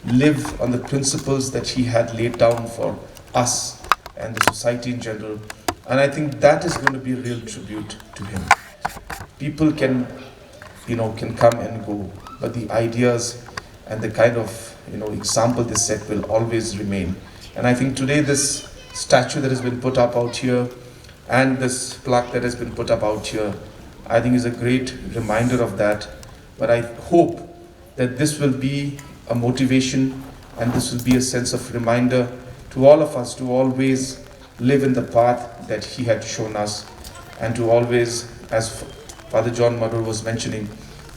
live on the principles that he had laid down for us and the society in general. And I think that is going to be a real tribute to him. People can, you know, can come and go, but the ideas and the kind of, you know, example they set will always remain. And I think today this statue that has been put up out here and this plaque that has been put up out here, I think, is a great reminder of that. But I hope that this will be a motivation and this will be a sense of reminder to all of us to always live in the path that he had shown us and to always, as Father John Marur was mentioning,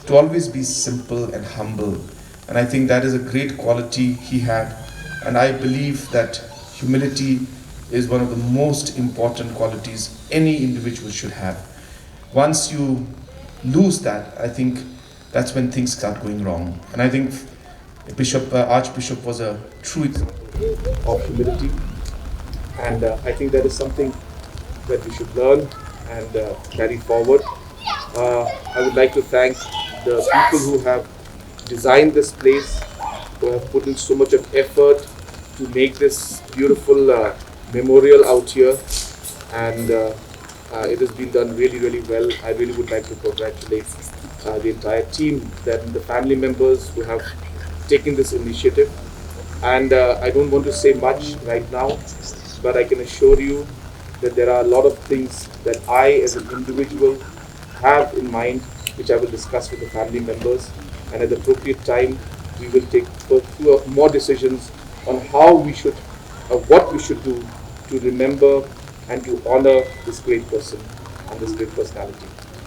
to always be simple and humble. And I think that is a great quality he had. And I believe that humility is one of the most important qualities any individual should have. Once you lose that, I think that's when things start going wrong. And I think Bishop, uh, Archbishop was a true example of humility. And uh, I think that is something that we should learn and uh, carry forward. Uh, I would like to thank the people who have designed this place, who have put in so much of effort to make this beautiful uh, memorial out here. And uh, uh, it has been done really, really well. I really would like to congratulate uh, the entire team, then the family members who have taken this initiative. And uh, I don't want to say much right now, but I can assure you that there are a lot of things that I, as an individual, have in mind, which I will discuss with the family members. And at the appropriate time, we will take fur- more decisions on how we should, uh, what we should do to remember and to honor this great person and this great personality.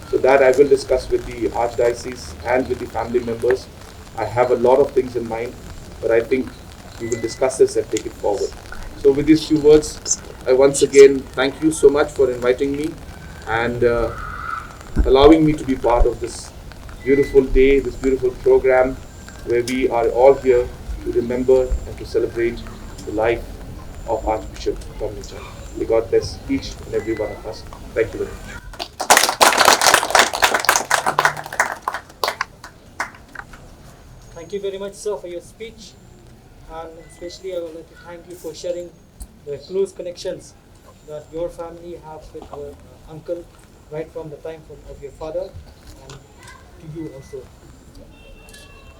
So that I will discuss with the Archdiocese and with the family members. I have a lot of things in mind, but I think we will discuss this and take it forward. So with these few words, I once again thank you so much for inviting me and uh, allowing me to be part of this beautiful day, this beautiful program where we are all here to remember and to celebrate the life of Archbishop Dominic Chan. May God bless each and every one of us. Thank you very much. Thank you very much, sir, for your speech, and especially I would like to thank you for sharing the close connections that your family have with our uh, uncle right from the time from, of your father and to you also.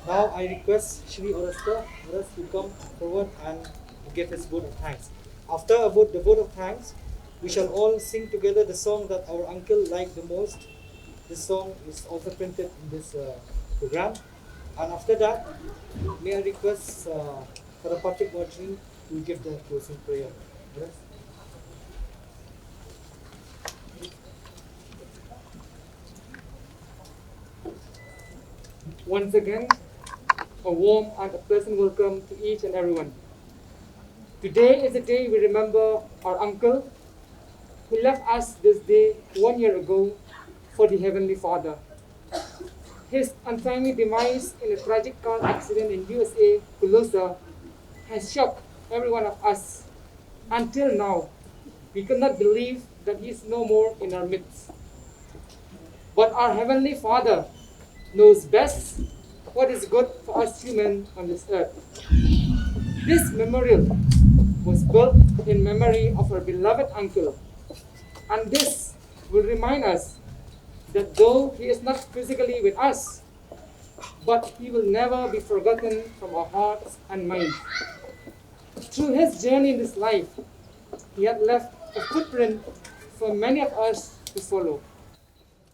Now I request Shri Oresta Oras to come forward and to give his vote of thanks. After a vote, the vote of thanks, we shall all sing together the song that our uncle liked the most. This song is also printed in this uh, program. And after that, may I request uh, Father Patrick Watling to give the closing prayer. Yes. Once again, a warm and a pleasant welcome to each and everyone. Today is the day we remember our uncle who left us this day one year ago for the Heavenly Father. His untimely demise in a tragic car accident in U S A, Colosa, has shocked every one of us. Until now, we cannot believe that he is no more in our midst. But our Heavenly Father knows best what is good for us human on this earth. This memorial was built in memory of our beloved uncle, and this will remind us that though he is not physically with us, but he will never be forgotten from our hearts and minds. Through his journey in this life, he had left a footprint for many of us to follow.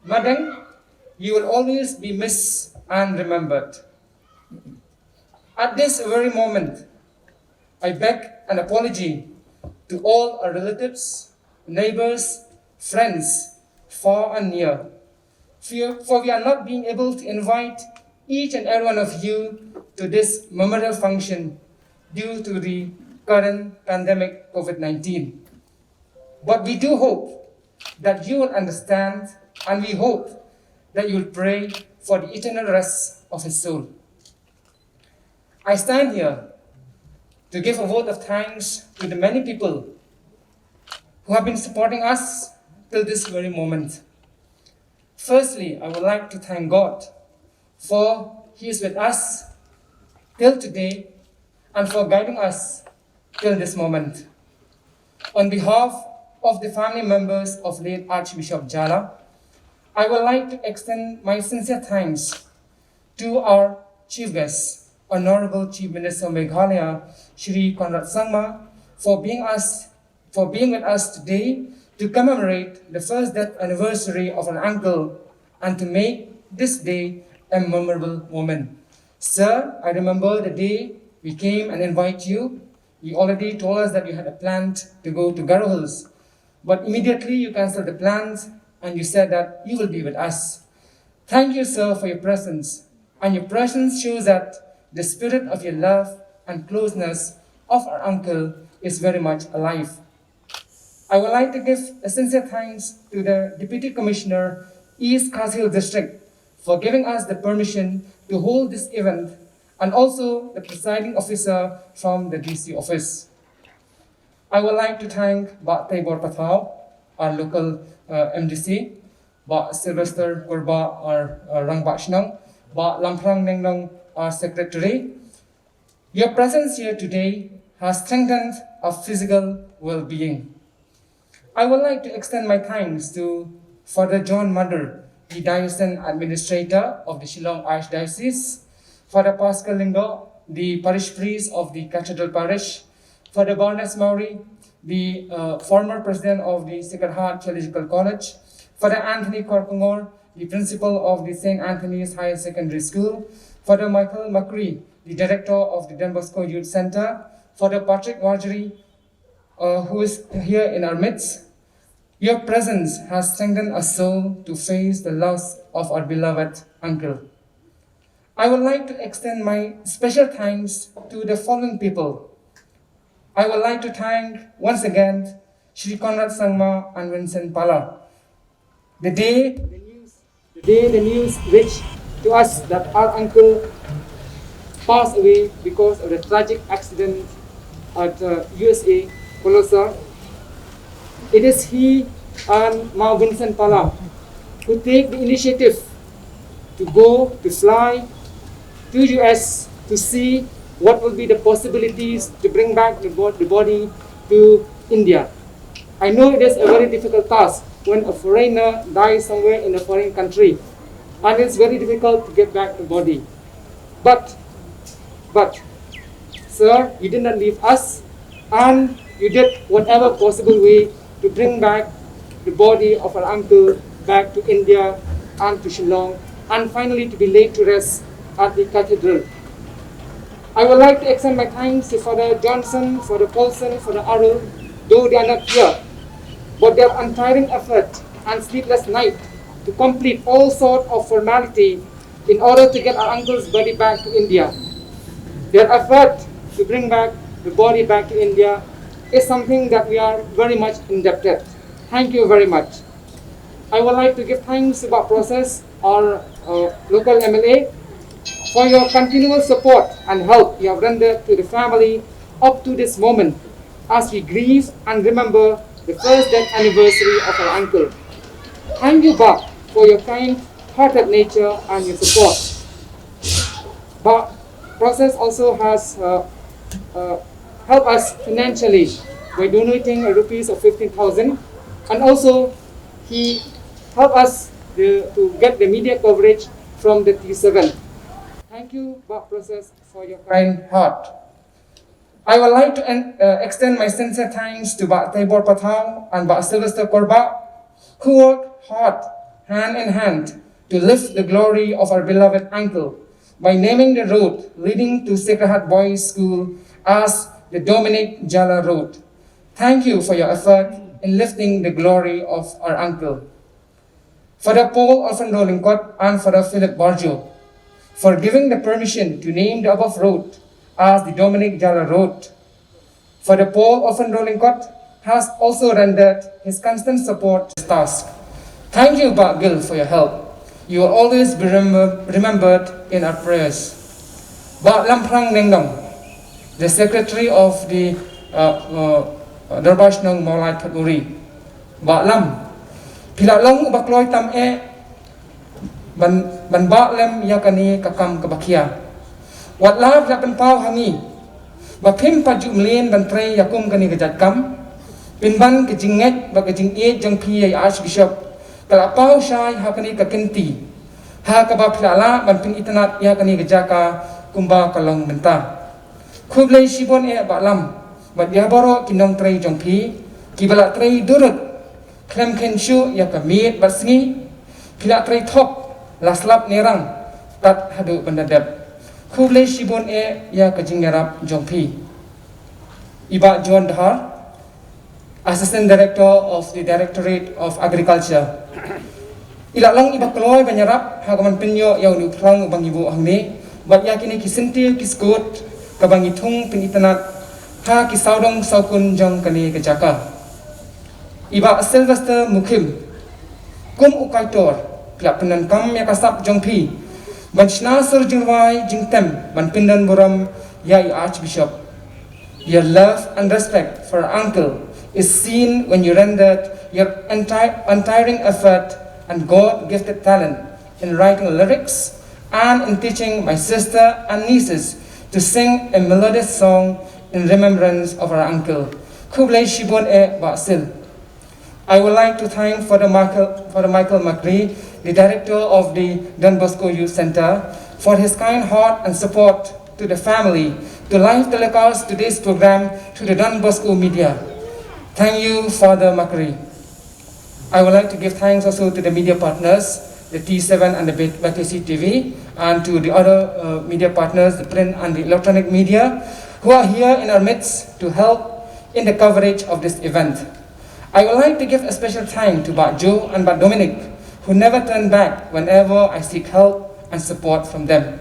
Madeng, You will always be missed and remembered. At this very moment, I beg an apology to all our relatives, neighbors, friends, far and near, for for we are not being able to invite each and every one of you to this memorial function due to the current pandemic COVID nineteen. But we do hope that you will understand, and we hope that you will pray for the eternal rest of his soul. I stand here to give a vote of thanks to the many people who have been supporting us till this very moment. Firstly, I would like to thank God for he is with us till today and for guiding us till this moment. On behalf of the family members of late Archbishop Jala, I would like to extend my sincere thanks to our chief guest, Honorable Chief Minister Meghalaya, Shri Conrad Sangma, for being us for being with us today to commemorate the first death anniversary of an uncle and to make this day a memorable moment. Sir, I remember the day we came and invite you. You already told us that you had a plan to go to Garo Hills, but immediately you cancelled the plans and you said that you will be with us. Thank you, sir, for your presence. And your presence shows that the spirit of your love and closeness of our uncle is very much alive. I would like to give a sincere thanks to the Deputy Commissioner, East Khasi Hills District, for giving us the permission to hold this event, and also the presiding officer from the D C office. I would like to thank Bah Teibor Pathaw, our local uh, M D C, Bah Sylvester Korba, our uh, Rangbah Shnong, Bah Lamphrang Nengnong, our secretary. Your presence here today has strengthened our physical well-being. I would like to extend my thanks to Father John Madar, the diocesan administrator of the Shillong Archdiocese, Father Pascal Lyngdoh, the parish priest of the Cathedral Parish, Father Barnes Mowry, the uh, former president of the Sacred Heart Theological College, Father Anthony Korkongor, the principal of the Saint Anthony's Higher Secondary School, Father Michael Macri, the director of the Don Bosco Youth Center, Father Patrick Warjri, uh, who is here in our midst. Your presence has strengthened us so to face the loss of our beloved uncle. I would like to extend my special thanks to the following people. I would like to thank once again Shri Conrad Sangma and Vincent Pala. The day the news, the day the news reached to us that our uncle passed away because of the tragic accident at uh, U S A Colosa, it is he and Ma Vincent Pala who take the initiative to go to fly to U S to see what will be the possibilities to bring back the, bo- the body to India. I know it is a very difficult task when a foreigner dies somewhere in a foreign country, and it's very difficult to get back the body. But, but, sir, you did not leave us, and you did whatever possible way to bring back the body of our uncle back to India and to Shillong, and finally to be laid to rest at the cathedral. I would like to extend my thanks to Father Johnson, Father Paulson, Father Arul, though they are not here, but their untiring effort and sleepless night to complete all sort of formality in order to get our uncle's body back to India. Their effort to bring back the body back to India is something that we are very much indebted. Thank you very much. I would like to give thanks to Bah Process, our uh, local M L A, for your continual support and help you have rendered to the family up to this moment as we grieve and remember the first death anniversary of our uncle. Thank you, Bah, for your kind hearted nature and your support. Bah Process also has uh, uh, helped us financially by donating a rupees of fifteen thousand, and also he helped us the, to get the media coverage from the T seven. Thank you, Bah Process, for your kind heart. I would like to en- uh, extend my sincere thanks to Bah Teibor Pathaw and Bah Sylvester Korba, who worked hard, hand in hand, to lift the glory of our beloved uncle by naming the road leading to Sacred Heart Boys School as the Dominic Jala Road. Thank you for your effort in lifting the glory of our uncle. Father Paul Alfando Lyngkot and Father Philip Barjo, for giving the permission to name the above road as the Dominic Jala Road. Father Paul Alfando Lyngkot has also rendered his constant support to this task. Thank you, Bah Gill, for your help. You will always be remember- remembered in our prayers. Bah Lamphrang Nengdong, the secretary of the uh, uh, Dorbar Shnong Mawlai Phetmuri. Bah Lam, phi la long uba kloi tam eh ban, ban bah lem ïa kane ka kam kaba khia. Wat la phi la pynpaw ha ngi ba phim pat ju mlien ban trei ïa kum kane ka jait kam, pynban ka jingngeit bad ka jingïeit jong phi ïa i Archbishop ka la paw shai ha kane ka kynti, ha kaba phi la lah ban pynitynnad ïa kane ka jaka kumba ka long mynta. Khublei shibun eh Bah Lam bad ïa baroh ki nongtrei jong phi kiba la trei durut khlem khein shuh ïa ka miet bad sngi. Phi la trei thok la slap ne rang tad haduh ban da dep. Khublei shibun eh ïa ka jingïarap jong phi. I Bah John Dhar, Assistant Director of the Directorate of Agriculture, i la long iba kloi ban ïarap ha ka ban pynïoh ïa une u phlang uba ngi buh hangne bad ïa kine ki syntiew ki skud kaba ngi thung pynitynnad ha ki sawdong sawkun jong kane ka jaka. I Bah Sylvester Mukhim, kum u kaitor, phi la pyndonkam ïa ka sap jong phi ban shna sur jingrwai jingtem ban pyndon burom ïa i Archbishop. Your love and respect for our uncle is seen when you rendered your entire, untiring effort and God gifted talent in writing lyrics and in teaching my sister and nieces to sing a melodious song in remembrance of our uncle. Khublei shibun eh Bah Sil. I would like to thank Father Michael, Father Michael Makri, the director of the Don Bosco Youth Center, for his kind heart and support to the family to live telecast today's program through the Don Bosco media. Thank you, Father Makri. I would like to give thanks also to the media partners, the T seven and the B- B T C T V, and to the other uh, media partners, the print and the electronic media, who are here in our midst to help in the coverage of this event. I would like to give a special thanks to Bah Joe and Bah Dominic, who never turn back whenever I seek help and support from them.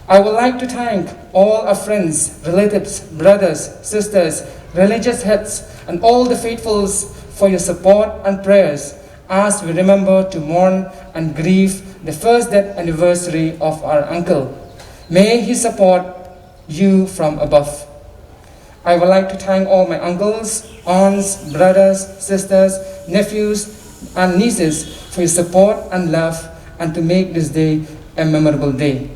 I would like to thank all our friends, relatives, brothers, sisters, religious heads, and all the faithfuls for your support and prayers as we remember to mourn and grieve the first death anniversary of our uncle. May he support you from above. I would like to thank all my uncles, aunts, brothers, sisters, nephews, and nieces for your support and love and to make this day a memorable day.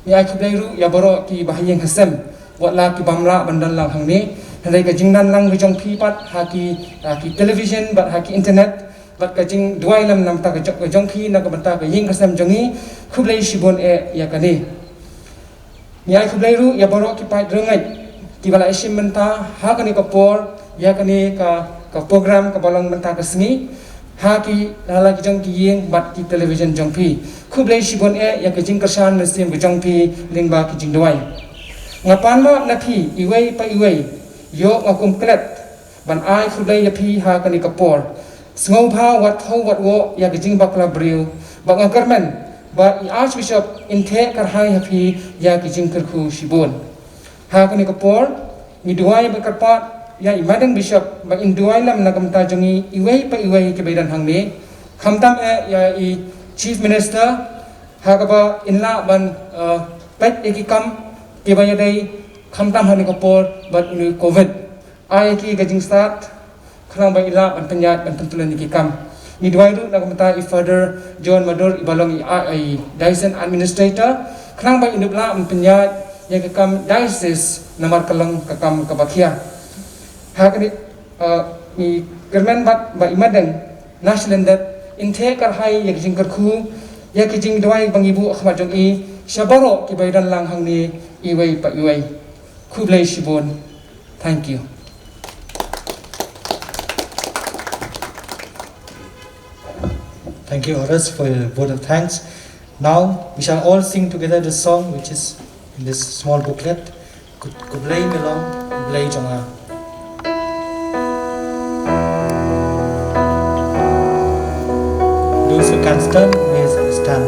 Ngi ai khublei ruh ïa baroh ki bahaïing hasem, wat la ki bym lah ban don lang hangne, hynrei ka jingdon lang ka jong phi pat ha ki, ha ki television bad ha ki internet, bad ka jingduwai lem na ka bynta ka jong, ka jong phi na ka bynta ka ïing ka sem jong ngi, khublei shibun eh ïa kane. Ngi ai khublei ruh ïa baroh ki paid rangeit kiba la ïashim bynta ha kane ka por ïa kane ka, ka program kaba long mynta ka sngi ha ki, ha la ki jong ki ïing bad ki television jong phi. Khublei shibun eh ïa ka jingkyrshan mynsiem ka jong phi lyngba ki jingduwai. Nga pan map na phi iwei pa iwei, ïoh nga kum klet ban ai khublei ïa phi ha kane ka por. Sngewbha wat thaw wat woh ïa ka jingbakla briew ba nga kyrmen ba i Archbishop in theh kyrhai ha phi ïa ka jingkyrkhu shibun. Ha kane ka por ngi duwai ba kyrpad ïa i Madam Bishop ba in duwai lem na ka bynta jong ngi iwei pa iwei kiba ïadon hangne, khamtam eh ïa i Chief Minister ha kaba in lah ban uh, peit ïa ki kam kiba ïadei khamtam ha kane ka por bad une u Covid. Ai ki ka jingstad khnang ba i lah ban pynïaid ban pyntlun ïa ki kam. Ngi duwai ruh na ka bynta i Father John Madur iba long i, i Diocesan Administrator khnang ba in lah ban pynïaid ïa ki kam diocese namar ka long ka kam kaba khia. Ha kane uh, ngi kyrmen bad ba i Madeng Nash Lendet in theh kyrhai ïa ki jingkyrkhu ïa ki jingduwai ba ngi buh ha khmat jong i sha baroh kiba ïadon lang hangne iwei pa iwei. Khublei shibun. Thank you. Thank you, Oris, for your vote of thanks. Now, we shall all sing together the song which is in this small booklet. Khublei mi long, Blei jong nga. Those who can stand, please stand.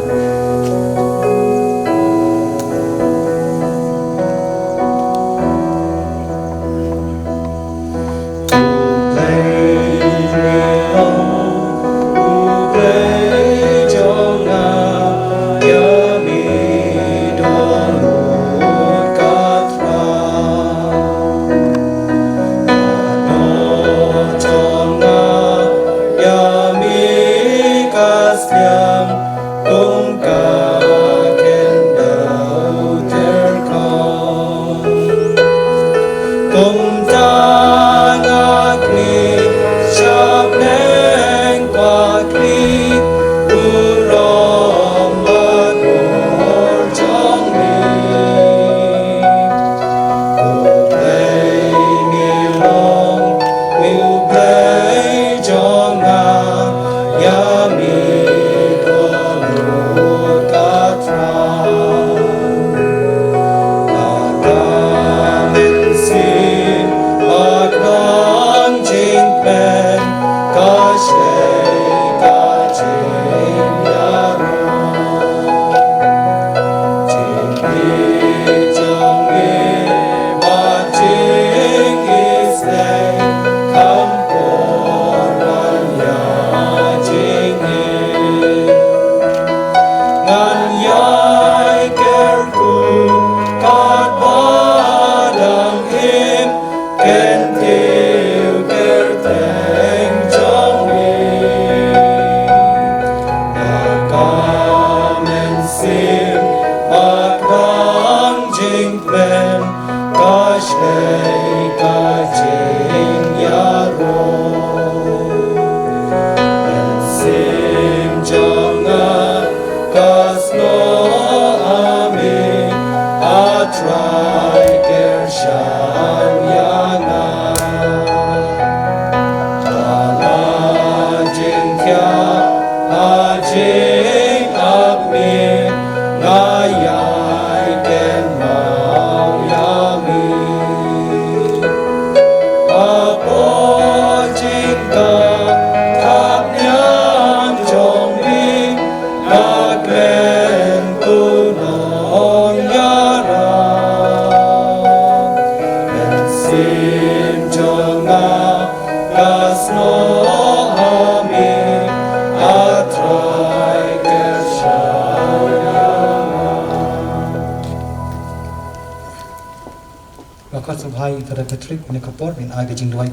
Nga khot sngewbha ïa i Father Patrick, ïa ka por, ngin ai ka jingduwai.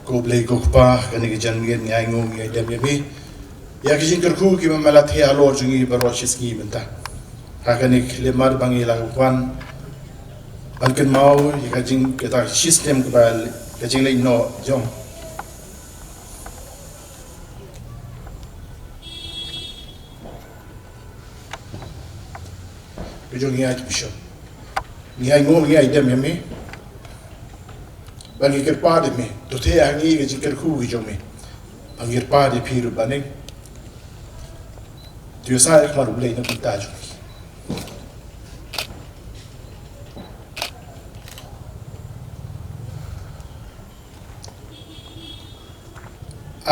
Ko Blei ko Kpa, kane ka janmiet ngi ai nguh ngi ai dem ïa me ïa ka jingkyrkhu kiba me la theh halor jong ngi baroh shi sngi mynta. Ha kane ka khyllipmat ba ngi la wan ban kynmaw ïa ka jing, kata ka shi snem kaba, ka jingleit noh jong ka jong ngi Archbishop. Ngi ai nguh ngi ai dem ïa me ba ngi kyrpad ïa me, to theh ha ngi ka jingkyrkhu ka jong me, ba ngi kyrpad ïa phi ruh ba ngi to ïasaid ha khmat U Blei na ka bynta jong ngi.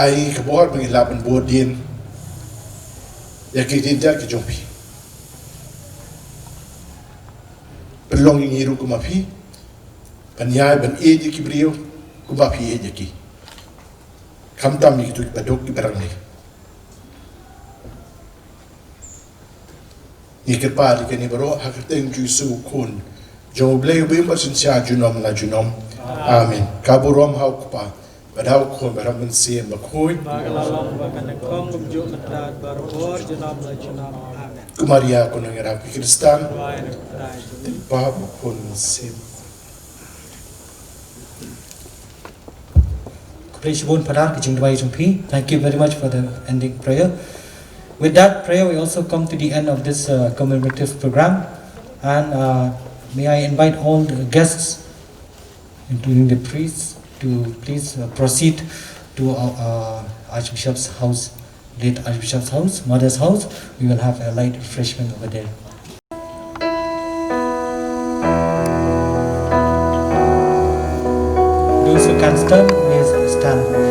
Ai ka bor ba ngin lah ban bud dien ïa ki jingïeit ki jong phi. Pynlong ïa ngi ruh kum ma phi, ban ïai ban ïeit ïa ki briew kum ma phi ïeit ïa ki. Khamtam ïa kito kiba duk kiba rangli. Ngi kyrpad ïa kane baroh ha ka kyrteng U Jisu U Khun jong U Blei uba im bad synshar junom la junom. Amen. Ka burom ha U Kpa bad ha U Khun bad ha U Mynsiem Bakhuid. Ba ka la long bad ka nyngkong kumjuh mynta bad barabor junom la junom. Amen. Ko Maria ko nongïarap ki Khristan. Duwai na ka bynta jong U Kpa, U Khun, U Mynsiem. Khublei shibun Father ka jingduwai jong phi. Thank you very much for the ending prayer. With that prayer, we also come to the end of this uh, commemorative program. And uh, may I invite all the guests, including the priests, to please uh, proceed to our uh, Archbishop's house, late Archbishop's house, mother's house. We will have a light refreshment over there. Those who can stand, please stand.